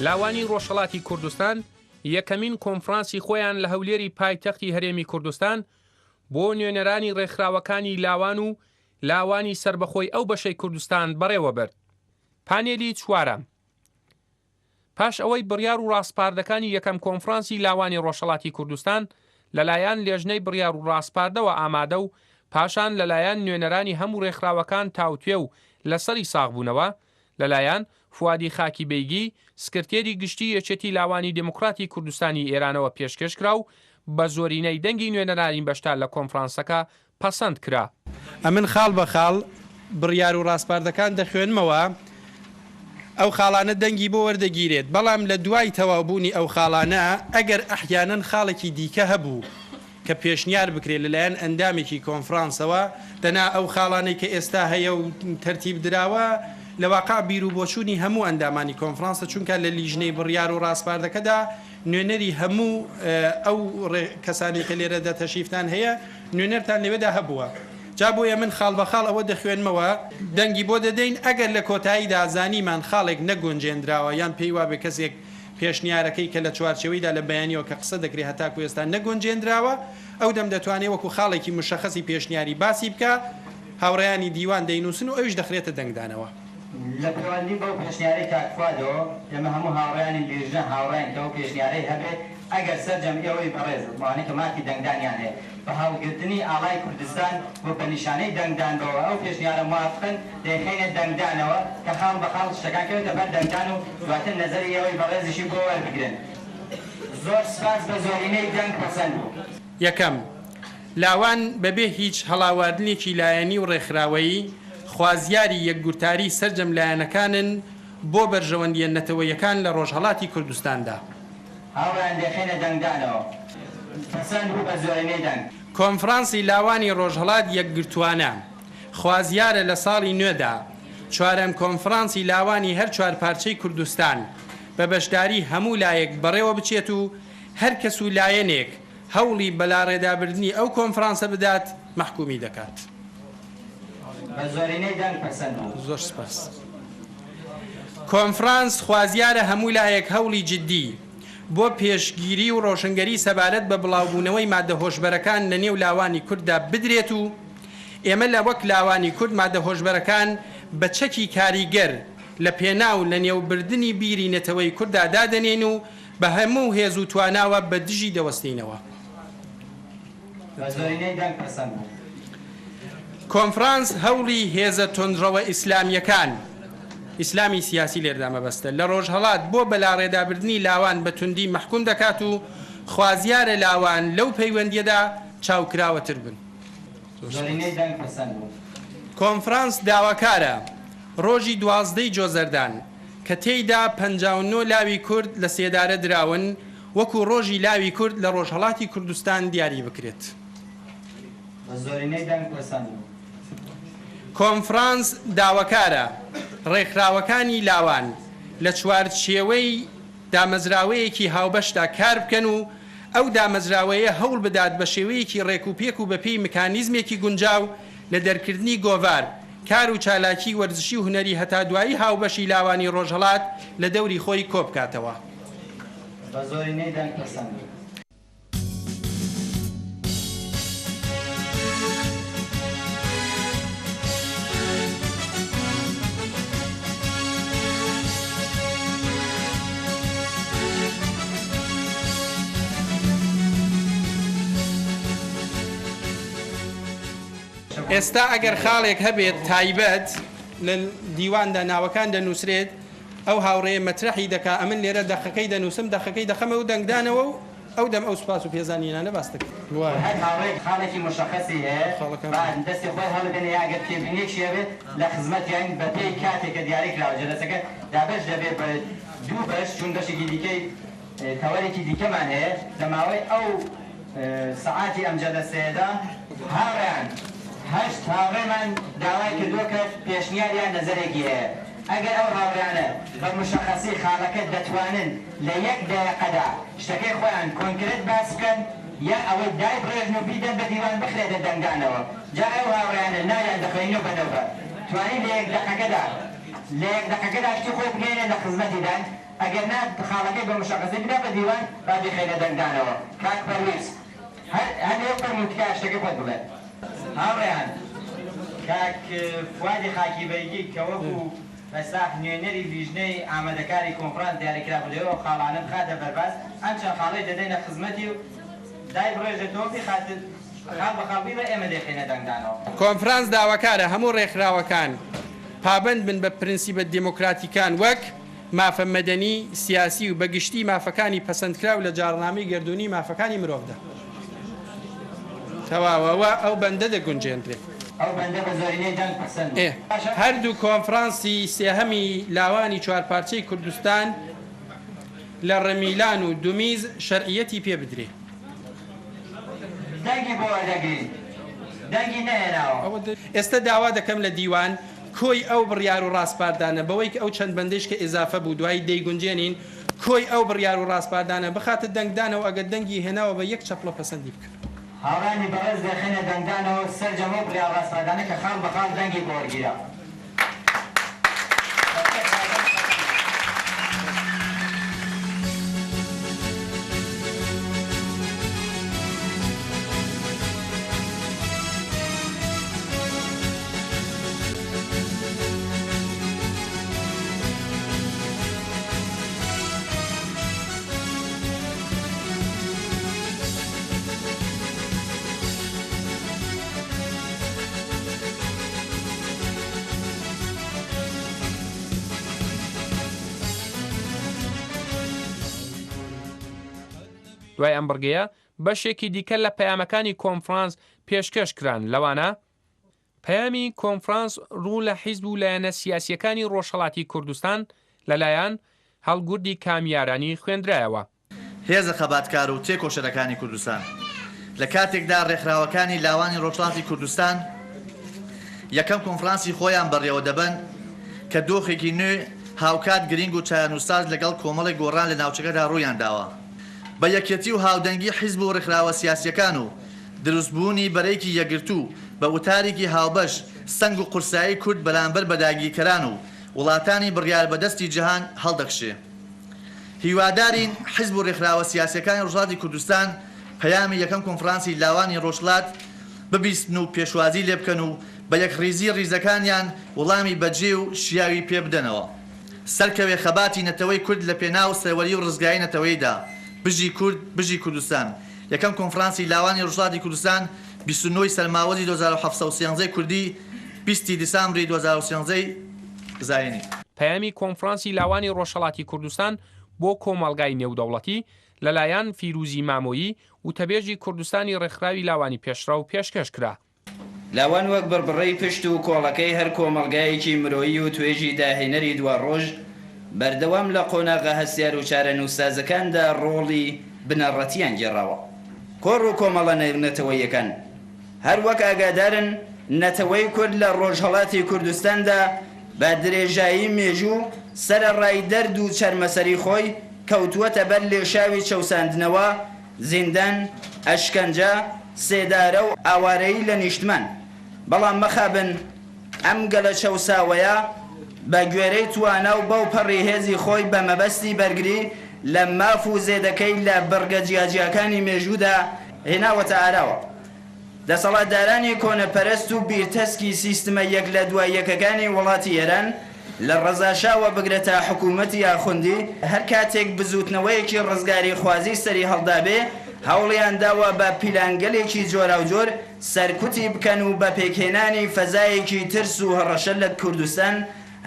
لاوانی ڕۆژهەڵاتی کوردستان یەکەمین کۆنفرانسی خۆیان لە هەولێری پایتەختی هەرێمی کوردستان بۆ نوێنەرانی ڕێکخراوەکانی لاوان و لاوانی سەربەخۆی ئەو بەشەی کوردستان بەڕێوەبرد. پانێلی چوارەم. پاش ئەوەی بڕیار و ڕاسپاردەکانی یەکەم کۆنفرانسی لاوانی ڕۆژهەڵاتی کوردستان لەلایەن لێژنەی بڕیار و ڕاسپاردەوە ئامادە و پاشان لەلایەن نوێنەرانی هەموو ڕێکخراوەکان تاوتوێ و لەسەری ساغبوونەوە لەلایەن فوادی خاکی بەیگی سکرتێری گشتی یەکێتی لاوانی دێموکڕاتی کوردستانی ئێرانەوە پێشکێش کرا و بە زۆرینەی دەنگی نوێنەرانی بەشدار لە کۆنفرانسەکە پەسەند کرا. ئەمن خاڵ بە خاڵ بڕیار و ڕاسپاردەکان دەخوێنمەوە، ئەو خاڵانە دەنگی بۆ وەردەگیرێت، بەڵام لە دوای تەواو بوونی ئەو خاڵانە ئەگەر ئەحیانەن خاڵێکی دیکە هەبوو کە پێشنیار بکرێت لەلایەن ئەندامێکی کۆنفرانسەوە، دەنا ئەو خاڵانەی کە ئێستا هەیە و تەرتیب دراوە لە واقع بیر و بۆچوونی هەموو ئەندامانی کۆنفرانسە، چونکە لە لیژنەی بڕیار و ڕاسپاردەکەدا نوێنەری هەموو ئەو کەسانەی کە لێرەدا تەشریفتان هەیە نوێنەرتان لەوێدا هەبووە. جا بۆیە من خاڵ بە خاڵ ئەوە دەخوێنمەوە، دەنگی بۆ دەدەین، ئەگەر لە کۆتاییدا زانیمان خاڵێک نەگونجێندراوە یان پێی وابێ کەسێک پێشنیارەکەی کە لە چوارچێوەیدا لە بەیانیەوە کە قسە دەکرێ هەتاکو ئێستا نەگونجێندراوە، ئەو دەم دەتوانێ وەکو خاڵێکی مشەخەسی پێشنیاری باسی بکا، هاوڕێیانی دیوان دەینووسن و ئەویش دەخرێتە دەنگدانەوە. لە پەیوەندی بەو پێشنیارەی کاک فوادەوە، ئێمە هەموو هاوڕێیانی لیژنە هاوڕاین کە ئەو پێشنیارەی هەبێت، ئەگەر سەرجەم ئێوەی بەڕێز ئەوانەی کە مافی دەنگدانیان هەیە بە هەڵگرتنی ئاڵای کوردستان و بە نیشانەی دەنگدان بەوە ئەو پێشنیارە موافقن، دەیخەینە دەنگدانەوە کە خاڵ بە خاڵ شتەکان کەوێتە بەر دەنگدان و دواتر نەزەری ئێوەی بەڕێزیشی بۆ وەربگرن. زۆر سپاس بە زۆرینەی دەنگ پەسەند بوو. یەکەم، لاوان بەبێ هیچ هەڵاواردنێکی لایەنی و ڕێکخراوەیی، خوازیاری یەکگوتاری سەرجەم لایەنەکانن بۆ بەرژەوەندییە نەتەوەیەکان لە ڕۆژهەڵاتی کوردستاندا. هاوڕێیان دەیخەینە دەنگدانەوە. پەسەند بوو بە زۆرینەی دەنگ. کۆنفرانسی لاوانی ڕۆژهەڵات یەکگرتووانە خوازیارە لە ساڵی نوێدا چوارەم کۆنفرانسی لاوانی هەر چوارپارچەی کوردستان بە بەشداری هەموو لایەک بەڕێوە بچێت و هەر کەس و لایەنێک هەوڵی بەلاڕێدابردنی ئەو کۆنفرانسە بدات مەحکومی دەکات. بە زۆرینەی دەنگ پەسەند بوو. زۆر سپاس. کۆنفرانس خوازیارە هەموو لایەک هەوڵی جیددی بۆ پێشگیری و ڕۆشنگەری سەبارەت بە بڵاوبوونەوەی مادە هۆشبەرەکان لە نێو لاوانی کورددا بدرێت و ئێمە لە وەک لاوانی کورد مادە هۆشبەرەکان بە چەکی کاریگەر لە پێناو لەنێوبردنی بیری نەتەوەی کورددا دادەنێین و بە هەموو هێز و تواناوە بە دژی دەوەستینەوە. بە زۆرینەی دەنگ پەسەند بوو. کۆنفرانس هەوڵی هێزە توندڕەوە ئیسلامییەکان، ئیسلامی سیاسی لێردا مەبەستە، لە ڕۆژهەڵات بۆ بەلاڕێدابردنی لاوان بە توندی مەحکوم دەکات و خوازیارە لاوان لەو پەیوەندییەدا چاوکراوەتر بن. زۆرینەی دەنگ پەسەند بوو. کۆنفرانس داواکارە ڕۆژی 12 ی جۆزەردان کە تێیدا 59 لاوی کورد لە سێدارە دراون، وەکوو ڕۆژی لاوی کورد لە ڕۆژهەڵاتی کوردستان دیاری بکرێت. بە زۆرینەی دەنگ پەسەند بوو. کۆنفرانس داواکارە ڕێکخراوەکانی لاوان لە چوارچێوەی دامەزراوەیەکی هاوبەشدا کار بکەن و ئەو دامەزراوەیە هەوڵ بدات بە شێوەیەکی ڕێکوپێک و بەپێی مکانیزمێکی گونجاو لە دەرکردنی گۆڤار، کار و چالاکیی وەرزشی و هونەری هەتا دوایی هاوبەشی لاوانی ڕۆژهەڵات لە دەوری خۆی کۆ بکاتەوە. بە زۆرینەی دەنگ پەسەند بوو. ئێستا ئەگەر خاڵێک هەبێت تایبەت لە دیواندا ناوەکان دەنووسرێت، ئەو هاوڕێیە مەترەحی دەکا، ئەمن لێرە دەقەکەی دەنووسم، دەقەکەی دەخەمەوە دەنگدانەوە و ئەو دەم ئەو سوپاس و پێزانینانە باس دەکرێت. هەر هاوڕێیەک خاڵێکی موشەخەسی هەیە با دەستی خۆی هەڵبێنێ یا گەر تێبینیەکشی هەبێت لە خزمەتیاین بە پێی کاتێک کە دیاری کراوە جەلەسەکە دابەش دەبێت بە دوو بەش چون بەشێکی دیکەی تەوەرێکی دیکەمان هەیە لە ماوەی ئەو سەعاتی ئەم جەلەسەیەدا هاوڕێیان هەشت هاوڕێمان داوای کردووە کە پێشنیار یان نەزەرێکی هەیە ئەگەر ئەو هاوڕێیانە بە موشەخەسی خاڵەکە دەتوانن لە یەک دەیەقەدا شتەکەی خۆیان کۆنکرێت باس بکەن یا ئەوەی دایبڕێژن و بیدەن بە دیوان بخرێتە دەنگدانەوە جا ئەو هاوڕێیانە ناویان دەخوێنینەوە بە نەوبە توانی لە یەک دەقەکەدا لە یەک دەقەکەدا شتی خۆی بگەیەنێت لە خزمەتیدان. ئەگەر نا خاڵەکەی بە مشەخەسی بدا بە دیوان با بیخەینە دەنگدانەوە. کاک پەرویز هەر هەر لێوە فەرموو تکایە شتەکەی خۆت بڵێ. هاوڕێیان کاک فوادی خاکی بەیگی کە وەکوو بەساخ نوێنەری لیژنەی ئامادەکاری کۆنفرانس دیاریکرابوو دەیەوێ ئەو خاڵانە بخاتە بەرباس، ئەم چەند خاڵەی دەدەینە خزمەتی و دایبڕێژێتەوە بیخات خاڵ بە خاڵ بیبە ئێمە دەیخەینە دەنگدانەوە. کۆنفرانس داواکارە هەموو ڕێکخراوەکان پابەند بن بە پرنسیبە دێمۆکراتیکان وەک، مافە مەدەنی، سیاسی و بە گشتی مافەکانی پەسەندکراو لە جاڕنامەی گەردوونی مافەکانی مرۆڤدا. تەواوە و ئەو بەندە دەگونجێندرێ. ئەو بەندە بە زۆرینەی دەنگ پەسەند بوو. باشە. هەردوو کۆنفرانسی سێهەمی لاوانی چوارپارچەی کوردستان لە ڕمیلان و دومیز شەرعیەتی پێ بدرێ. دەنگی بۆ وەردەگرین. دەنگی نەهێناوە. ئێستە داوا دەکەم لە دیوان کۆی ئەو بڕیار و ڕاسپاردانە بەوەی کە ئەو چەند بەندەیش کە ئیزافە بوو دوایی دەیگونجێنین، کۆی ئەو بڕیار و ڕاسپاردانە بخاتە دەنگدانەوە ئەگەر دەنگی هێناوە بە یەک چەپڵە پەسەندی بکەن. هاوڕێیانی بەڕێز دەخەینە دەنگدانەوە سەرجەم ئەو بڕیار ڕاسپاردانە کە خاڵ بە خاڵ دەنگی بۆ وەرگیرا. دوای ئەم بڕگەیە بەشێکی دیکە لە پەیامەکانی کۆنفرانس پێشکەش کران، لەوانە، پەیامی کۆنفرانس ڕوو لە حیزب و لایەنە سیاسییەکانی ڕۆژهەڵاتی کوردستان لە لایەن هەڵگوردی کامیارانی خوێندرایەوە. هێزە خەباتکار و تێکۆشەرەکانی کوردستان لە کاتێکدا ڕێکخراوەکانی لاوانی ڕۆژهەڵاتی کوردستان یەکەم کۆنفرانسی خۆیان بەڕێوە دەبەن کە دۆخێکی نوێ هاوکات گرینگ و چارەنووسساز لەگەڵ کۆمەڵێک گۆڕان لە ناوچەکەدا ڕوویان داوە بە یەکیەتی و هاودەنگی حیزب و ڕێکخراوە سیاسییەکان و دروستبوونی بەرەیەکی یەکگرتوو بە وتارێکی هاوبەش سەنگ و قورسایی کورد بەرامبەر بە داگیرکەران و وڵاتانی بڕیاربەدەستی جیهان هەڵدەکشێ. هیوادارین حیزب و رێکخراوە سیاسیەکانی ڕۆژهەڵاتی کوردستان پەیامی یەکەم کۆنفرانسی لاوانی ڕۆژهەڵات ببیستن و پێشوازی لێبکەن و بە یەکڕیزی ڕیزەکانیان وڵامی بەجێ و شیاوی پێ بدەنەوە. سەرکەوێ خەباتی نەتەوەی کورد لە پێناو سەروەری و ڕزگاری نەتەوەییدا. بژی کورد، بژی کوردستان. یەکەم کۆنفرانسی لاوانی ڕۆژهەڵاتی کوردستان 29 ی سەرماوەزی 2713 کوردی، 20 ی دیسامبری 2013 ی زاینی. پەیامی کۆنفرانسی لاوانی ڕۆژهەڵاتی کوردستان بۆ کۆمەڵگای نێودەوڵەتی لەلایەن فیروزی مامۆیی، وتەبێژی کوردستانی ڕێکخراوی لاوانی پێشڕەو پێشکەش کرا. لاوان وەک بڕبڕەی پشت و کۆڵەکەی هەر کۆمەڵگایەکی مرۆیی و توێژی داهێنەری دواڕۆژ، بەردەوام لە قۆناغە هەستیار و چارەنووسسازەکاندا ڕۆڵی بنەڕەتییان گێڕاوە. کۆڕ و کۆمەڵە نێونەتەوەییەکان هەر وەک ئاگادارن نەتەوەی کورد لە ڕۆژهەڵاتی کوردستاندا بە درێژایی مێژوو سەرەڕای دەرد و چەرمەسەری خۆی کەوتووەتە بەر لێشاوی چەوساندنەوە، زیندان، ئەشکەنجە، سێدارە و ئاوارەیی لە نیشتمان، بەڵام مەخابن ئەم گەلە چەوساوەیە بە گوێرەی توانا و بەو پەڕی هێزی خۆی بە مەبەستی بەرگری لە ماف و زێدەکەی لە بڕگە جیاجیاکانی مێژوودا هێناوەتە ئاراوە. دەسەڵاتدارانی کۆنەپەرست و بیرتەسکی سیستمە یەک لە دوای یەکەکانی وڵاتی ئێران لە ڕەزاشاوە بگرە تا حکوومەتی ئاخوندی، هەر کاتێک بزووتنەوەیەکی ڕزگاریخوازی سەری هەڵدابێ، هەوڵیان داوە بە پیلانگەلێکی جۆراوجۆر سەرکوتی بکەن و بە پێکهێنانی فەزایەکی ترس و هەڕەشە لە کوردستان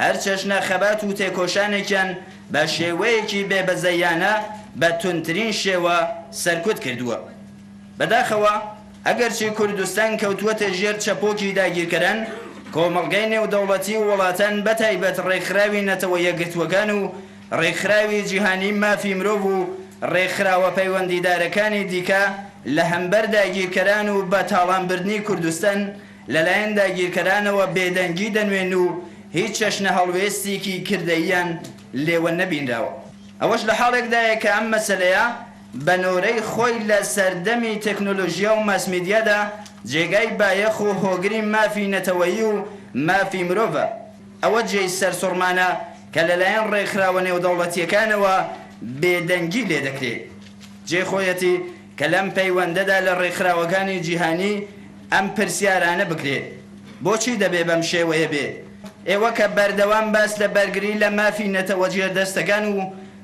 هەر چەشنە خەبات و تێکۆشانێکیان بە شێوەیەکی بێبەزەیانە بە توندترین شێوە سەرکوت کردووە. بەداخەوە ئەگەرچی کوردستان کەوتووەتە ژێر چەپۆکی داگیرکەران، کۆمەڵگای نێودەوڵەتی و وڵاتان بەتایبەت ڕێکخراوی نەتەوە یەکگرتووەکان و ڕێکخراوی جیهانی مافی مرۆڤ و ڕێکخراوە پەیوەندیدارەکانی دیکە لە هەمبەر داگیرکەران و بە تاڵانبردنی کوردستان لەلایەن داگیرکەرانەوە بێدەنگی دەنوێن و هیچ چەشنە هەڵوێستیکی کردەییان لێوە نەبینراوە. ئەوەش لە حاڵێکدایە کە ئەم مەسەلەیە بە نۆرەی خۆی لە سەردەمی تەکنۆلۆژیا و ماسمیدیادا جێگای بایەخ و هۆگری مافی نەتەوەیی و مافی مرۆڤە. ئەوە جێی سەرسوڕمانە کە لەلایەن ڕێکخراوە نێودەوڵەتییەکانەوە بێدەنگی لێ دەکرێ. جێی خۆیەتی کە لەم پەیوەندەدا لە ڕێکخراوەکانی جیهانی ئەم پرسیارانە بکرێ، بۆچی دەبێ بەم شێوەیە بێ؟ ئێوە کە بەردەوام باس لە بەرگری لە مافی نەتەوە ژێردەستەکان و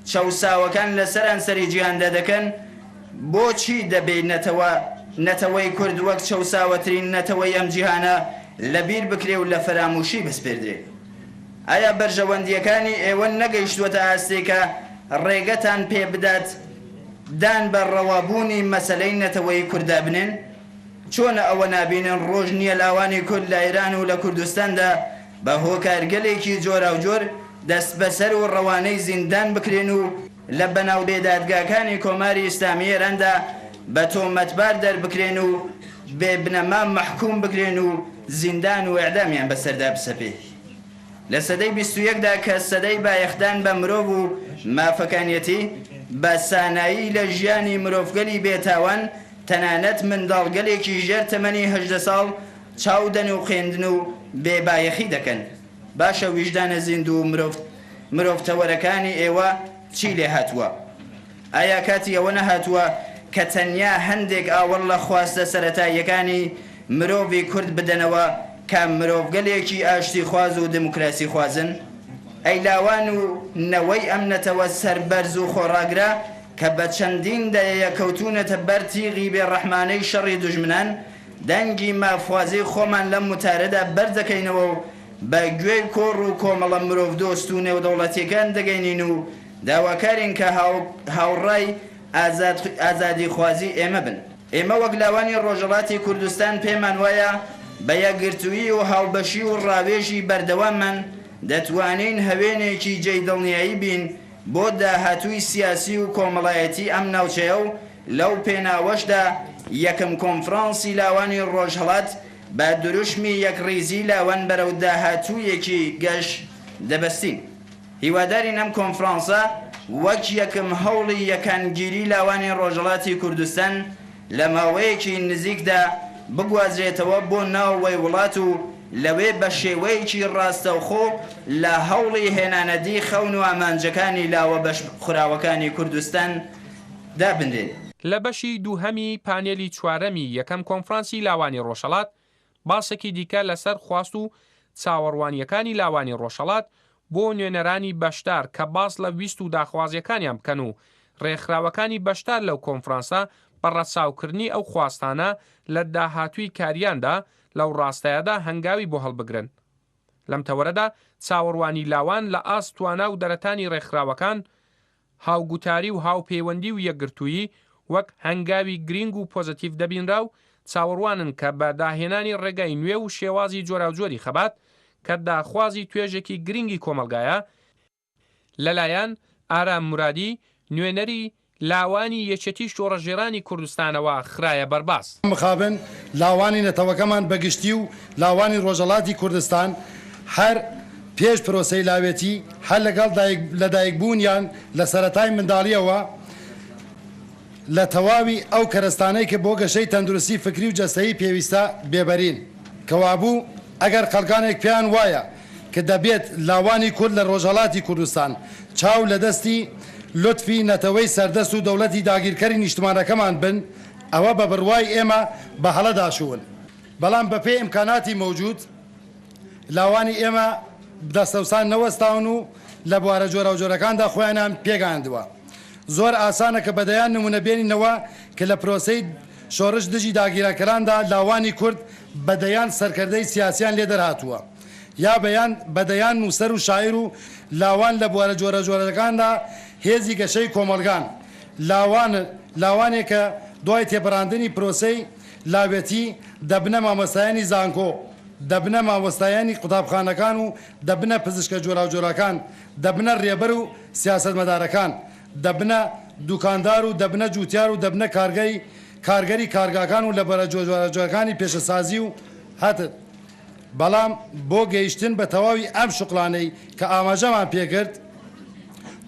چەوساوەکان لە سەرانسەری جیهاندا دەکەن، بۆچی دەبێ نەتەوە نەتەوەی کورد وەک چەوساوەترین نەتەوەی ئەم جیهانە لە بیر بکرێ و لە فەراموشی بسپێردرێ؟ ئایا بەرژەوەندییەکانی ئێوە نەگەیشتووەتە ئاستێک کە ڕێگەتان پێ بدات دان بە ڕەوابوونی مەسەلەی نەتەوەیی کورددا بنێن؟ چۆنە ئەوە نابینن ڕۆژ نییە لاوانی کورد لە ئێران و لە کوردستاندا بە هۆکارگەلێکی جۆراوجۆر دەستبەسەر و ڕەوانەی زیندان بکرێن و لە بەناو بێدادگاکانی کۆماری ئیسلامی ئێراندا بە تۆمەتبار دەربکرێن و بێ بنەما مەحکووم بکرێن و زیندان و ئێعدامیان بەسەردا بسەپێ؟ لە سەدەی 21 دا کە سەدەی بایەخدان بە مرۆڤ و مافەکانیەتی، بە سانایی لە ژیانی مرۆڤگەلی بێ تاوان، تەنانەت منداڵگەلێکی ژێر تەمەنی 18 ساڵ چاو دەنوقێندن و بێ بایەخی دەکەن. باشە ویژدانە زیندوو و مرۆڤ مرۆڤتەوەرەکانی ئێوە چی لێ هاتووە؟ ئایا کاتی ئەوە نەهاتووە کە تەنیا هەندێک ئاوڕ لە خواستە سەرەتاییەکانی مرۆڤی کورد بدەنەوە کە مرۆڤگەلێکی ئاشتیخواز و دێموکراسیخوازن؟ ئەی لاوان و نەوەی ئەم نەتەوە سەربەرز و خۆڕاگرە کە بە چەندین دەیەیە کەوتوونەتە بەر تیغی بێڕەحمانەی شەڕی دوژمنان، دەنگی مافخوازیی خۆمان لەم وتارەدا بەرز دەکەینەوە و بە گوێی کۆڕ و کۆمەڵە مرۆڤدۆست و نێودەوڵەتییەکان دەگەینین و داواکارین کە هاوڕای ئازادیخوازی ئێمە بن. ئێمە وەک لاوانی ڕۆژهەڵاتی کوردستان پێمان وایە بە یەکگرتوویی و هاوبەشی و ڕاوێژی بەردەواممان دەتوانین هەوێنێکی جێی دڵنیایی بین بۆ داهاتووی سیاسی و کۆمەڵایەتی ئەم ناوچەیە و لەو پێناوەشدا یەکەم کۆنفرانسی لاوانی ڕۆژهەڵات بە دروشمی یەکڕیزی لاوان بەرەو داهاتوویەکی گەش دەبەستین. هیوادارین ئەم کۆنفرانسە وەک یەکم هەوڵی یەکانگیری لاوانی ڕۆژهەڵاتی کوردستان لە ماوەیەکی نزیکدا بگوازرێتەوە بۆ ناوەوەی وڵات و لەوێ بە شێوەیەکی ڕاستەوخۆ لە هەوڵی هێنانەدی خەون و ئامانجەکانی لاوە بەشخوراوەکانی کوردستان دابنرێن. لە بەشی دووهەمی پانێلی چوارەمی یەکەم کۆنفرانسی لاوانی ڕۆژهەڵات باسێکی دیکە لەسەر خواست و چاوەڕوانییەکانی لاوانی ڕۆژهەڵات بۆ نوێنەرانی بەشدار کە باس لە ویست و داخوازییەکانیان بکەن و ڕێکخراوەکانی بەشدار لەو کۆنفرانسە بە ڕەچاوکردنی ئەو خواستانە لە داهاتووی کاریاندا لەو ڕاستایەدا هەنگاوی بۆ هەڵبگرن. لەم تەوەرەدا چاوەڕوانی لاوان لە ئاست توانا و دەرەتانی ڕێکخراوەکان هاوگوتاری و هاوپەیوەندی و یەکگرتوویی وەک هەنگاوی گرینگ و پۆزەتیڤ دەبینرا و چاوەڕوانن کە بە داهێنانی ڕێگای نوێ و شێوازی جۆراوجۆری خەبات کە داخوازی توێژێکی گرینگی کۆمەڵگایە لەلایەن ئارام مورادی نوێنەری لاوانی یەکێتی شۆڕشگێڕانی کوردستانەوە خرایە بەرباس. مخابن لاوانی نەتەوەکەمان بە گشتی و لاوانی ڕۆژهەڵاتی کوردستان هەر پێش پرۆسەی لاوێتی، هەر لەگەڵ لەدایکبوونیان لە سەرەتای منداڵییەوە لە تەواوی ئەو کەرەستانەی کە بۆ گەشەی تەندروستی فکری و جەستەیی پێویستە بێبەرین. کەوابوو ئەگەر خەڵکانێک پێیان وایە کە دەبێت لاوانی کورد لە ڕۆژهەڵاتی کوردستان چاو لە دەستی لوتفی نەتەوەی سەردەست و دەوڵەتی داگیرکەری نیشتمانەکەمان بن، ئەوە بە بڕوای ئێمە بە هەڵەدا چوون. بەڵام بە پێی ئیمکاناتی مەوجود لاوانی ئێمە دەستەوسان نەوەستاون و لە بوارە جۆراوجۆرەکاندا خۆیانیان پێگەیاندووە. زۆر ئاسانە کە بە دەیان نموونە بێنینەوە کە لە پرۆسەی شۆڕش دژی داگیرکەراندا لاوانی کورد بە دەیان سەرکردەی سیاسیان لێ دەرهاتووە یا بە دەیان نووسەر و شاعیر و لاوان لە بوارە جۆراوجۆرەکاندا هێزی گەشەی کۆمەڵگان لاوان لاوانێک کە دوای تێپەڕاندنی پرۆسەی لاوێتی دەبنە مامۆستایانی زانکۆ، دەبنە مامۆستایانی قوتابخانەکان و دەبنە پزیشکە جۆراوجۆرەکان، دەبنە رێبەر و سیاسەتمەدارەکان، دەبنە دوکاندار و دەبنە جوتیار و دەبنە کارگەی کارگەری کارگاکان و لە بەرە جۆراوجۆرەکانی پێشەسازی و هتد. بەڵام بۆ گەیشتن بە تەواوی ئەم شوقڵانەی کە ئاماژەمان پێکرد،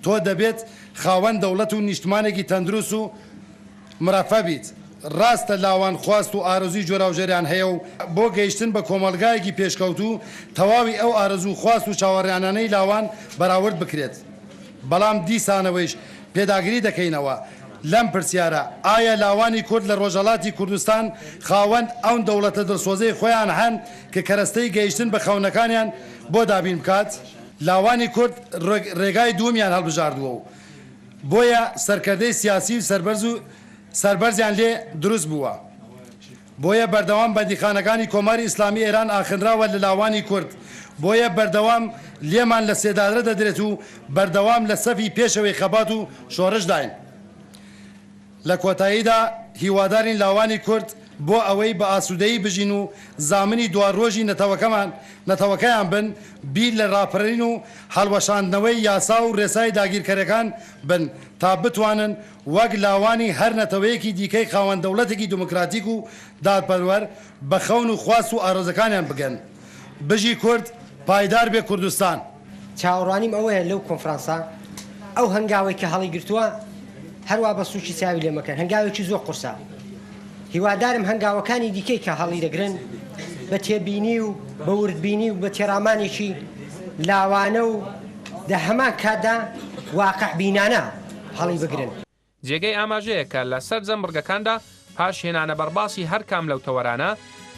تۆ دەبێت خاوەن دەوڵەت و نیشتمانێکی تەندروست و مرەفە بیت. ڕاستە لاوان خواست و ئارەزووی جۆراوجۆریان هەیە و بۆ گەیشتن بە کۆمەڵگایەکی پێشکەوتوو تەواوی ئەو ئارەزوو و خواست و چاوەڕیانانەی لاوان بەراورد بکرێت. بەڵام دیسانەوەیش پێداگری دەکەینەوە لەم پرسیارە، ئایا لاوانی کورد لە ڕۆژهەڵاتی کوردستان خاوەن ئەو دەوڵەتە دڵسۆزەی خۆیان هەن کە کەرەستەی گەیشتن بە خەونەکانیان بۆ دابین بکات؟ لاوانی کورد ڕێگای دوومیان هەڵبژاردووە و بۆیە سەرکردەی سیاسی و سەربەرز و سەربەرزیان لێ دروست بووە. بۆیە بەردەوام بەندیخانەکانی کۆماری ئیسلامی ئێران ئاخنراوە لە لاوانی کورد، بۆیە بەردەوام لێمان لە سێدارە دەدرێت و بەردەوام لە سەفی پێشەوەی خەبات و شۆڕشداین. لە کۆتاییدا هیوادارین لاوانی کورد بۆ ئەوەی بە ئاسوودەیی بژین و زامنی دواڕۆژی نەتەوەکەمان نەتەوەکەیان بن، بیر لە ڕاپەرین و هەڵوەشاندنەوەی یاسا و ڕێسای داگیرکەرەکان بن تا بتوانن وەک لاوانی هەر نەتەوەیەکی دیکەی خاوەن دەوڵەتێکی دموکراتیک و دادپەروەر بە خەون و خواست و ئارەزوەکانیان بگەن. بژی کورد، پایدار بێ کوردستان. چاوەڕوانیم ئەوەیە لەو کۆنفرانسە ئەو هەنگاوەی کە هەڵیگرتووە هەروا بە سووکی چاوی لێ مەکەن، هەنگاوێکی زۆر قورسە. هیوادارم هەنگاوەکانی دیکەی کە هەڵیدەگرن بە تێبینی و بە وردبینی و بە تێڕامانێکی لاوانە و لە هەمان کاتدا واقعبینانە هەڵیبگرن. جێگەی ئاماژەیە کە لە سەرجەم بڕگەکاندا پاش هێنانە بەرباسی هەر کام لەو تەوەرانە،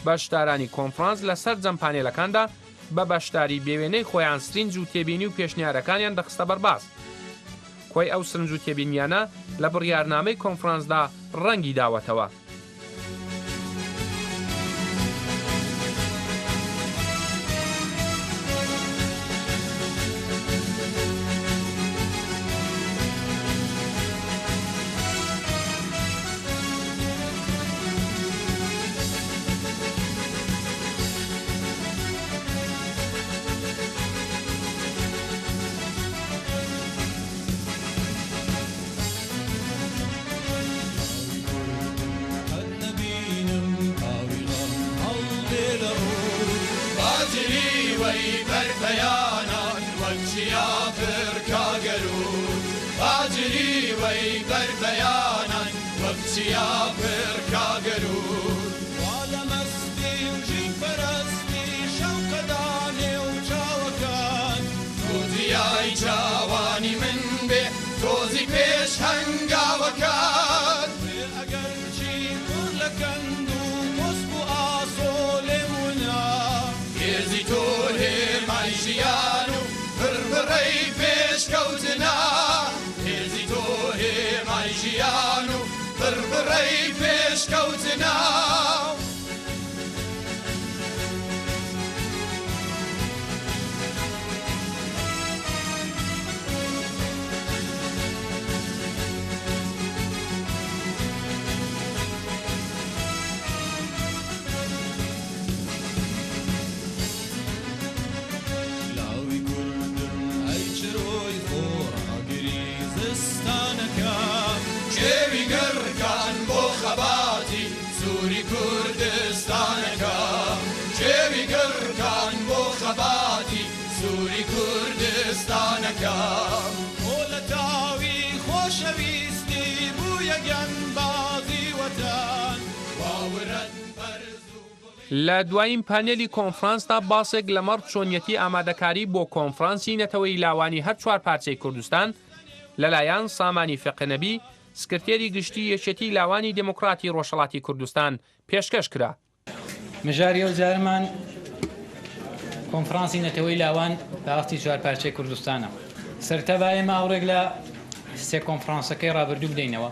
بەشدارانی کۆنفرانس لە سەرجەم پانێلەکاندا بە بەشداری بێوێنەی خۆیان سرینج و تێبینی و پێشنیارەکانیان دەخستە بەرباس. کۆی ئەو سرنج و تێبینیانە لە بڕیارنامەی کۆنفرانسدا ڕەنگی داوەتەوە. لە دوایین پانێلی کۆنفرانسدا باسێک لەمەڕ چۆنیەتی ئامادەکاری بۆ کۆنفرانسی نەتەوەیی لاوانی هەر چوار پارچەی کوردستان لەلایەن سامانی فەقێنەبی سکرتێری گشتی یەکێتی لاوانی دێموکڕاتی ڕۆژهەڵاتی کوردستان پێشکەش کرا. مژاری ئەو جارەمان کۆنفرانسی نەتەوەی لاوان لە ئاستی چوارپارچەی کوردستانە. سەرەتا با ئێمە ئاوڕێک لە سێ کۆنفرانسەکەی ڕابردوو بدەینەوە.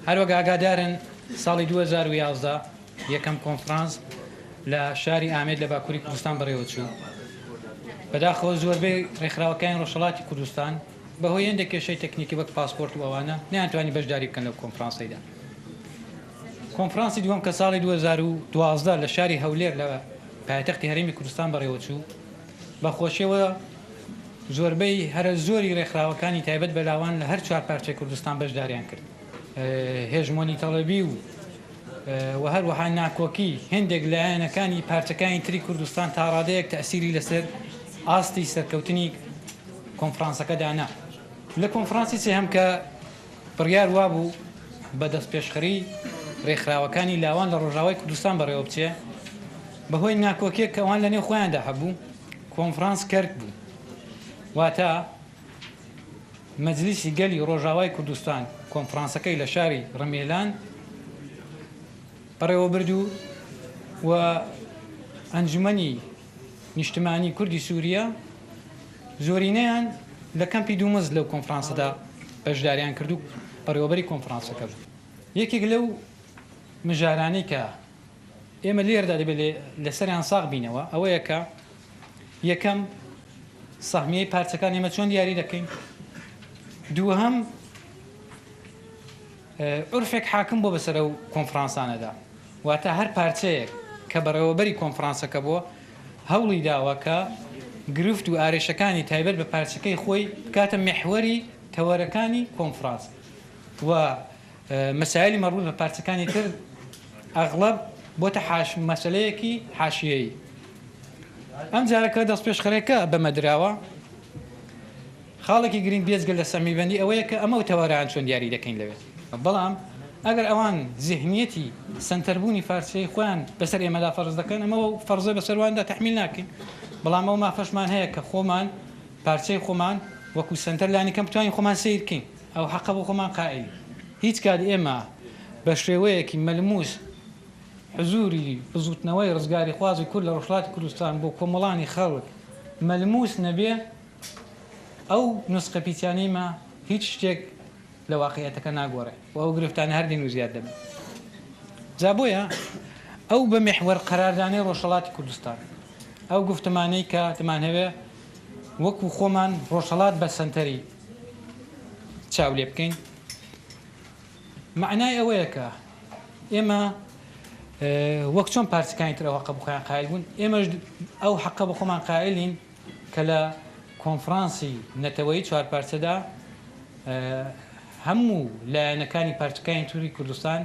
هەروەک ئاگادارن ساڵی 2011 یەکەم کۆنفرانس لە شاری ئامێد لە باکووری کوردستان بەڕێوەچوو. بەداخەوە زۆربەی ڕێکخراوەکانی ڕۆژهەڵاتی کوردستان بەهۆی هێندێک کێشەی تەکنیکی وەک پاسپۆرت و ئەوانە نەیانتوانی بەشداری بکەن لەو کۆنفرانسەیدا. کۆنفرانسی دووەم کە ساڵی 2012 لە شاری هەولێر لە پایتەختی هەرێمی کوردستان بەڕێوەچوو، بە خۆشیەوە زۆربەی هەرە زۆری ڕێکخراوەکانی تایبەت بە لاوان لە هەر چوار پارچەی کوردستان بەشداریان کرد. هێژمۆنی تەڵەبی و و هەروەها ناکۆکی هێندێک لایەنەکانی پارچەکانی تری کوردستان تا ڕادەیەک تەئسیری لەسەر ئاستی سەرکەوتنی کۆنفرانسەکە دانا. لە کۆنفرانسی سێهەم کە بڕیار وابوو بە دەستپێشخەری رێکخراوەکانی لاوان لە رۆژاوای کوردستان بەڕێوە بچێ، بەهۆی ناکۆکیەک کە ئەوان لەنێو خۆیاندا هەبوو، کۆنفرانس کەرت بوو. واتە مەجلیسی گەلی رۆژاوای کوردستان کۆنفرانسەکەی لە شاری رمێلان بەڕێوەبرد و و ئەنجومەنی نیشتمانی کوردی سوریە زۆرینەیان لە کەمپی دومز لەو کۆنفرانسەدا بەشداریان کرد و بەڕێوەبەری کۆنفرانسەکە بوو. یەکێک لەو مژارانەی کە ئێمە لێرەدا دەبێت لەسەریان ساغ بینەوە ئەوەیە کە یەکەم سەهمیەی پارچەکان ئێمە چۆن دیاری دەکەین، دووهەم عورفێک حاکم بووە بەسەر ئەو کۆنفرانسانەدا، واتە هەر پارچەیەک کە بەڕێوەبەری کۆنفرانسەکە بووە هەوڵی داوە کە گرفت و ئارێشەکانی تایبەت بە پارچەکەی خۆی بکاتە میحوەری تەوەرەکانی کۆنفرانس و مەسایلی مەربوط بە پارچەکانی تر ئەغڵەب بۆتە حاش مەسەلەیەکی حاشیەیی. ئەم جارە کە دەستپێشخەرەکە بەمە دراوە، خاڵێکی گرینگ بێجگە لە سەمیبەندی ئەوەیە کە ئەمە و تەوەرەیان چۆن دیاری دەکەین لەوێ. بەڵام ئەگەر ئەوان زیهنیەتی سەنتەربوونی فارسیی خۆیان بەسەر ئێمەدا فەرز دەکەن، ئەمە و فەرزە بەسەر واندا تەحمیل ناکەین. بەڵام ئەو مافەشمان هەیە کە خۆمان پارچەی خۆمان وەکوو سەنتەر لانیکەم بتوانین خۆمان سەیر بکەین. ئەو حەقە بۆ خۆمان قائیلین. هیچ کات ئێمە بە شێوەیەکی مەلموس حزووری بزووتنەوەی ڕزگاریخوازی کورد لە ڕۆژهەڵاتی کوردستان بۆ کۆمەڵانی خەڵک مەلموس نەبێ، ئەو نوسقە پیچانەی مە هیچ شتێک لە واقیعەتەکە ناگۆڕێ و ئەو گرفتانە هەر دێن و زیاد دەبن. جا بۆیە ئەو بە میحوەر قەراردانەی ڕۆژهەڵاتی کوردستان، ئەو گوفتمانەی کە دەمانهەوێ وەکوو خۆمان ڕۆژهەڵات بە سەنتەری چاو لێ بکەین، مەعنای ئەوەیە کە ئێمە وەک چۆن پارچەکانی تر ئەو حەقە بۆ خۆیان قایل بوون، ئێمەش ئەو حەقە بۆ خۆمان قایلین کە لە کۆنفرانسی نەتەوەیی چوارپارچەدا هەموو لایەنەکانی پارچەکانی تری کوردستان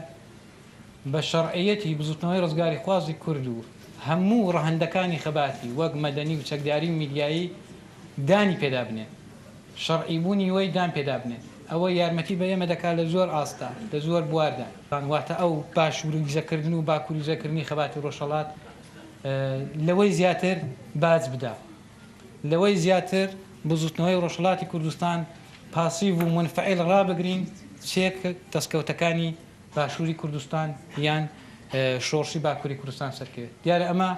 بە شەڕعیەتی بزوتنەوەی ڕزگاریخوازی کورد و هەموو ڕەهەندەکانی خەباتی وەک مەدەنی و چەکداری و میدیایی دانی پێدا بنێن. شەڕعی بوونی وەی دان پێدا بنێن. ئەوە یارمەتی بە ئێمە دەکات لە زۆر ئاستدا، لە زۆر بواردا. واتە ئەو باشووریزەکردن و باکووریزەکردنی خەباتی ڕۆژهەڵات لەوەی زیاتر باج بدا. لەوەی زیاتر بزوتنەوەی ڕۆژهەڵاتی کوردستان پاسیڤ و مونفەعیل ڕابگرین چێک دەستکەوتەکانی باشووری کوردستان یان شۆڕشی باکووری کوردستان سەرکەوێت. دیارە ئەمە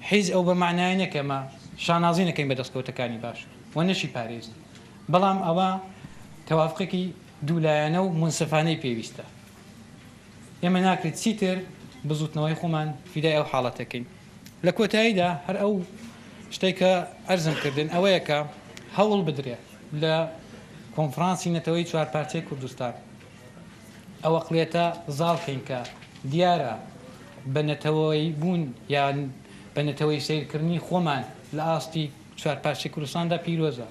حیز ئەو بە مەعنایە نیە کە ئێمە شانازی نەکەین بە دەستکەوتەکانی باشوور و نەشی پارێزین. بەڵام ئەوە تەوافقێکی دوولایەنە و مونسفانەی پێویستە. ئێمە ناکرێت چیتر بزووتنەوەی خۆمان فیدای ئەو حاڵەتە کەین. لە کۆتاییدا هەر ئەو شتەی کە عەرزم کردن ئەوەیە کە هەوڵ بدرێ لە کۆنفرانسی نەتەوەیی چوارپارچەی کوردستان ئەو ئەقڵیەتە زاڵ کەین کە دیارە بە نەتەوەیی بوون یان بە نەتەوەیی سەیرکردنی خۆمان لە ئاستی چوارپارچەی کوردستاندا پیرۆزە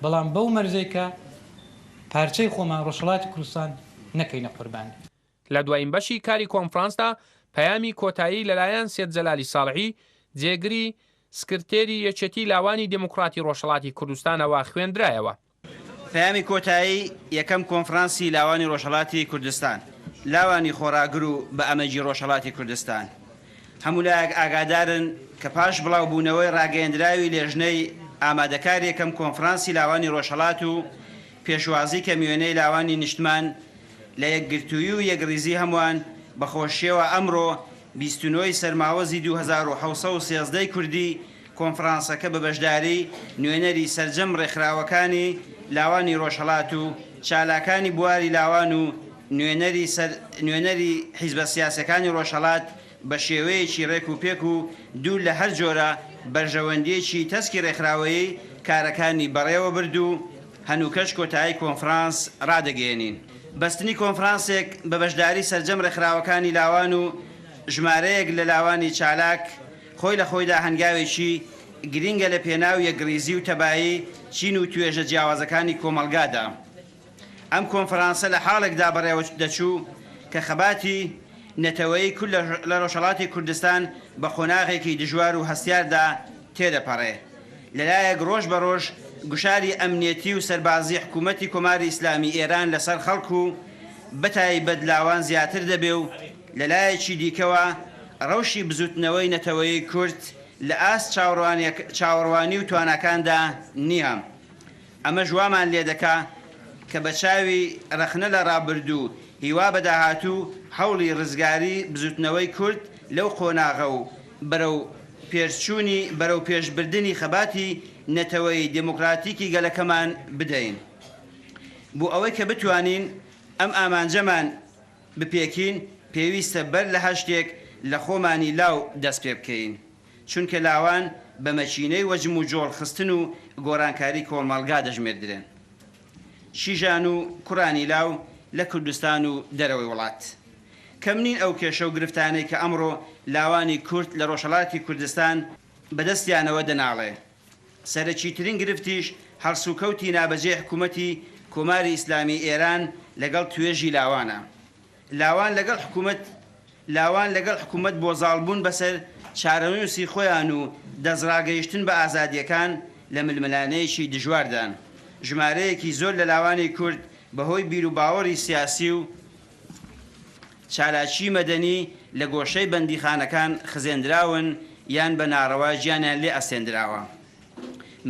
بەڵام بەو مەرجەی کە پارچەی خۆمان ڕۆژهەڵاتی کوردستان نەکەینە قوربانی. لە دوایین بەشی کاری کۆنفرانسدا پەیامی کۆتایی لەلایەن سێد جەلالی ساڵحی جێگری سکرتێری یەکێتی لاوانی دێموکڕاتی ڕۆژهەڵاتی کوردستانەوە خوێندرایەوە. پەیامی کۆتایی یەکەم کۆنفرانسی لاوانی ڕۆژهەڵاتی کوردستان لاوانی خۆڕاگر و بە ئەمەگی ڕۆژهەڵاتی کوردستان هەموو لایەک ئاگادارن کە پاش بڵاو بوونەوەی ڕاگەیەندراوی لێژنەی ئامادەکار یەکەم کۆنفرانسی لاوانی ڕۆژهەڵات و پێشوازی کەموێنەی لاوانی نیشتمان لە یەکگرتوویی و یەکڕیزی هەمووان بە خۆشییەوە ئەمڕۆ 29 ی سەرماوەزی 2713 ی کوردی کۆنفرانسەکە بە بەشداری نوێنەری سەرجەم ڕێکخراوەکانی لاوانی ڕۆژهەڵات و چالاکانی بواری لاوان و نوێنەری نوێنەری حیزبە سیاسیەکانی ڕۆژهەڵات بە شێوەیەکی ڕێک و پێک و دوور لە هەر جۆرە بەرژەوەندیەکی تەسکی ڕێکخراوەیی کارەکانی بەڕێوە برد و هەنووکەش کۆتایی کۆنفرانس ڕادەگەیەنین. بەستنی کۆنفرانسێک بە بەشداری سەرجەم ڕێکخراوەکانی لاوان و ژمارەیەک لە لاوانی چالاک خۆی لە خۆیدا هەنگاوێکی گرینگە لە پێناو یەکڕیزی و تەبایی چین و توێژە جیاوازەکانی کۆمەڵگادا. ئەم کۆنفرانسە لە حاڵێکدا بەڕێوە دەچوو کە خەباتی نەتەوەیی کورد لە ڕۆژهەڵاتی کوردستان بە قۆناغێکی دژوار و هەستیاردا تێدەپەڕێ. لە لایەک ڕۆژ بە ڕۆژ گوشاری ئەمنیەتی و سەربازی حکوومەتی کۆماری ئیسلامی ئێران لە سەر خەڵک و بەتایبەت لاوان زیاتر دەبێ و لە لایەکی دیکەوە ڕەوشی بزووتنەوەی نەتەوەیی کورد لە ئاست چاوەڕوانی و تواناکاندا نییە. ئەمەش وامان لێدەکا کە بە چاوی ڕەخنە لە ڕابردوو، هیوا بە داهاتوو، هەوڵی ڕزگاری بزووتنەوەی کورد لەو قۆناغە و بەرەو پێشچوونی بەرەو پێشبردنی خەباتی نەتەوەیی دێموکڕاتیکی گەلەکەمان بدەین. بۆ ئەوەی کە بتوانین ئەم ئامانجەمان بپێکین، پێویستە بەر لە هەر شتێک لە خۆمانی لاو دەست پێ بکەین. چونکە لاوان بە مەکینەی وەجموجۆڵ خستن و گۆڕانکاری کۆمەڵگا دەژمێردرێن. شیژان و کوڕانی لاو لە کوردستان و دەرەوەی وڵات. کەم نین ئەو کێشە و گرفتانەی کە ئەمڕۆ لاوانی کورد لە ڕۆژهەڵاتی کوردستان بە دەستیانەوە دەناڵێ. سەرەکیترین گرفتیش هەڵسوکەوتی نابەجێی حکوومەتی کۆماری ئیسلامیی ئێران لەگەڵ توێژی لاوانە. لاوان لەگەڵ حکوومەت لاوان لەگەڵ حکوومەت بۆ زاڵبوون بەسەر چارەنووسی خۆیان و دەستڕاگەیشتن بە ئازادییەکان لە ململانێیەکی دژواردان. ژمارەیەکی زۆر لە لاوانی کورد بەهۆی بیروباوەڕی سیاسی و چالاکیی مەدەنی لە گۆشەی بەندیخانەکان خزێندراون یان بە ناڕەوا گیانیان لێ ئەستێندراوە.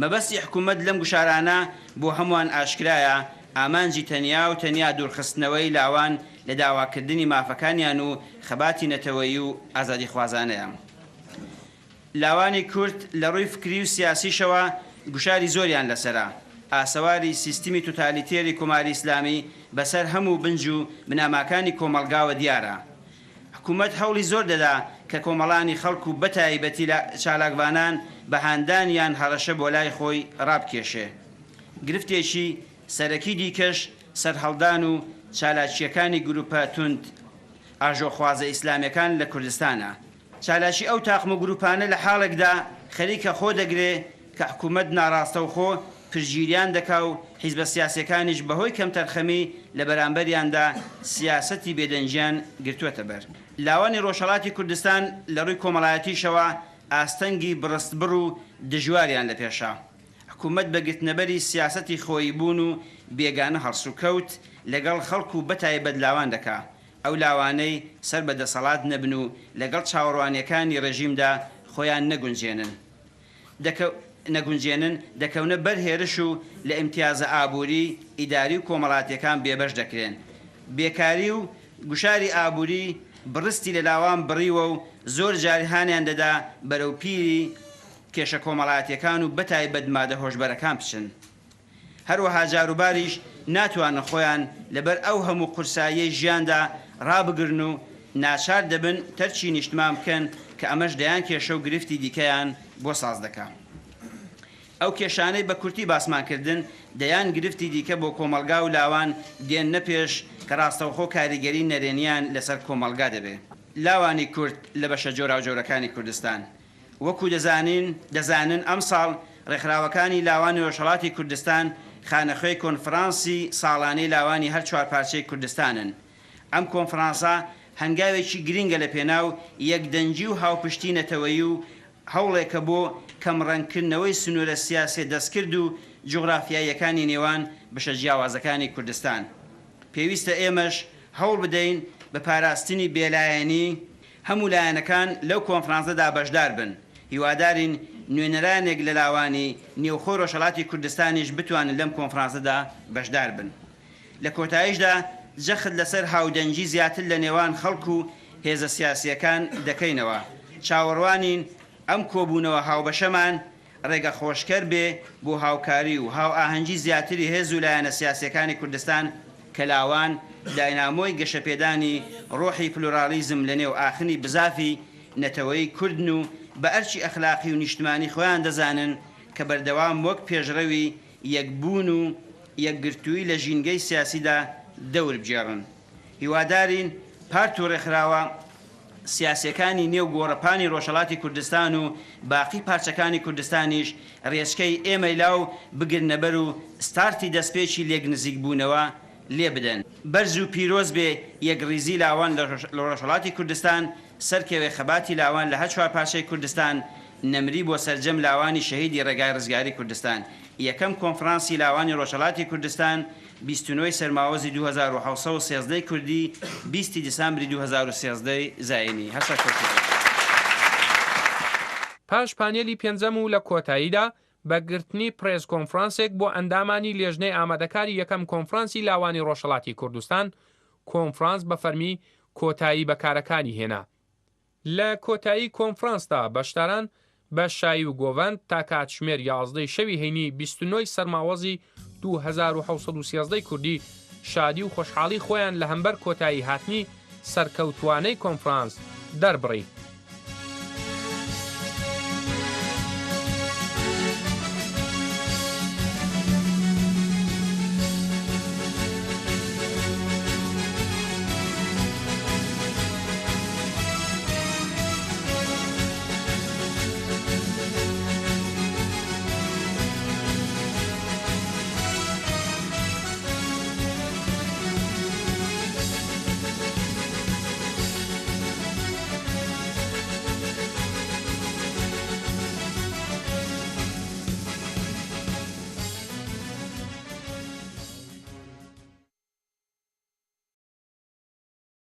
مەبەستی حکومەت لەم گوشارانە بۆ هەموان ئاشکرایە، ئامانجی تەنیا و تەنیا دوورخستنەوەی لاوان لە داواکردنی مافەکانیان و خەباتی نەتەوەیی و ئازادیخوازانەیە. لاوانی کورد لە ڕووی فکری و سیاسیشەوە گوشاری زۆریان لەسەرە. ئاسەواری سیستمی توتالیتێری کۆماری ئیسلامی بەسەر هەموو بنج و بناماکانی کۆمەڵگاوە دیارە. حکوومەت هەوڵی زۆر دەدا کە کۆمەڵانی خەڵک و بەتایبەتی چالاکڤانان بە هاندان یان هەڕەشە بۆ لای خۆی ڕابکێشێ. گرفتێکی سەرەکی دیکەش سەرهەڵدان و چالاکییەکانی گرووپە توند ئاژۆخوازە ئیسلامییەکان لە کوردستانە. چالاکی ئەو تاقم و گرووپانە لە حاڵێکدا خەریکە خۆ دەگرێ کە حکوومەت ناڕاستەوخۆ پشتگیریان دەکا و حیزبە سیاسیەکانیش بەهۆی کەمتەرخەمی لە بەرامبەریاندا سیاسەتی بێدەنگیان گرتووەتە بەر. لاوانی ڕۆژهەڵاتی کوردستان لە ڕووی کۆمەڵایەتیشەوە ئاستەنگی بڕستبڕ و دژواریان لە پێشە. حکوومەت بە گرتنەبەری سیاسەتی خۆییبوون و بێگانە هەڵسوکەوت لەگەڵ خەڵک و بەتایبەت لاوان دەکا. ئەو لاوانەی سەر بە دەسەڵات نەبن و لەگەڵ چاوەڕوانیەکانی ڕێژیمدا خۆیان نەگونجێنن. نەگونجێنن، دەکەونە بەر هێرش و لە ئیمتیازە ئابووری، ئیداری و کۆمەڵاتیەکان بێبەش دەکرێن. بێکاری و گوشاری ئابووری بڕستی لە لاوان بڕیوە و زۆر جار هانیان دەدا بەرەو پیری کێشە کۆمەڵاتیەکان و بەتایبەت مادە هۆشبەرەکان بچن. هەروەها جاروباریش ناتوانن خۆیان لەبەر ئەو هەموو قورساییەی ژیاندا ڕابگرن و ناچار دەبن تەرکی نیشتمان بکەن کە ئەمەش دەیان کێشە و گرفتی دیکەیان بۆ ساز دەکا. ئەو کێشانەی بە کورتی باسمان کردن دەیان گرفتی دیکە بۆ کۆمەڵگا و لاوان دێننە پێش کە ڕاستەوخۆ کاریگەری نەرێنیان لەسەر کۆمەڵگا دەبێ. لاوانی کورد لە بەشە جۆراوجۆرەکانی کوردستان وەکو دەزانین دەزانن ئەمساڵ ڕێکخراوەکانی لاوانی ڕۆژهەڵاتی کوردستان خانەخوێی کۆنفرانسی ساڵانەی لاوانی هەر چوارپارچەی کوردستانن. ئەم کۆنفرانسە هەنگاوێکی گرینگە لە پێناو یەکدەنگی و هاوپشتی نەتەوەیی و هەوڵێکە بۆ کەمڕەنگ کردنەوەی سنوورە سیاسیە دەستکرد و جوغرافیاییەکانی نێوان بەشە جیاوازەکانی کوردستان. پێویستە ئێمەش هەوڵ بدەین بە پاراستنی بێلایەنی، هەموو لایەنەکان لەو کۆنفرانسەدا بەشدار بن، هیوادارین نوێنەرانێک لە لاوانی نێوخۆی ڕۆژهەڵاتی کوردستانیش بتوانن لەم کۆنفرانسەدا بەشدار بن. لە کۆتاییشدا جەخت لەسەر هاودەنگی زیاتر لە نێوان خەڵک و هێزە سیاسییەکان دەکەینەوە، چاوەڕوانین ئەم کۆبوونەوە هاوبەشەمان ڕێگەخۆشکەر بێ بۆ هاوکاری و هاوئاهەنگی زیاتری هێز و لایەنە سیاسیەکانی کوردستان کە لاوان داینامۆی گەشەپێدانی ڕۆحی پلورالیزم لە نێو ئاخنی بزافی نەتەوەیی کوردن و بە ئەرکی ئەخلاقی و نیشتمانی خۆیان دەزانن کە بەردەوام وەک پێشڕەوی یەکبوون و یەکگرتوویی لە ژینگەی سیاسیدا دەور بگێڕن. هیوادارین پارت و ڕێکخراوە سیاسیەکانی نێو گۆڕەپانی ڕۆژهەڵاتی کوردستان و باقی پارچەکانی کوردستانیش ڕێچکەی ئێمەی لاو بگرنەبەر و ستارتی دەستپێکی لێکنزیکبوونەوە لێ بدەن. بەرز و پیرۆز بێ یەکڕیزی لاوان لە ڕۆژهەڵاتی کوردستان، سەرکەوێ خەباتی لاوان لە هەرچوارپارچەی کوردستان. نەمری بۆ سەرجەم لاوانی شەهیدی ڕێگای ڕزگاری کوردستان. یەکەم کۆنفرانسی لاوانی ڕۆژهەڵاتی کوردستان، 29 ی سەرماوەزی 2713 ی کوردی، 20 ی دیسامبری 2013 ی زایینی. هەر سەرکەوتوو بن. پاش پانێلی پێنجەم و لە کۆتاییدا بە گرتنی پرێس کۆنفرانسێک بۆ ئەندامانی لێژنەی ئامادەکاری یەکەم کۆنفرانسی لاوانی ڕۆژهەڵاتی کوردستان، کۆنفرانس بە فەرمی کۆتایی بە کارەکانی هێنا. لە کۆتایی کۆنفرانسدا بەشداران بە شایی و گۆڤەند تا کاتژمێر 11 ی شەوی هەینی 29 ی سەرماوەزی 2713 ی کوردی شادی و خۆشحاڵی خۆیان لە هەمبەر کۆتایی هاتنی سەرکەوتووانەی کۆنفرانس دەربڕی.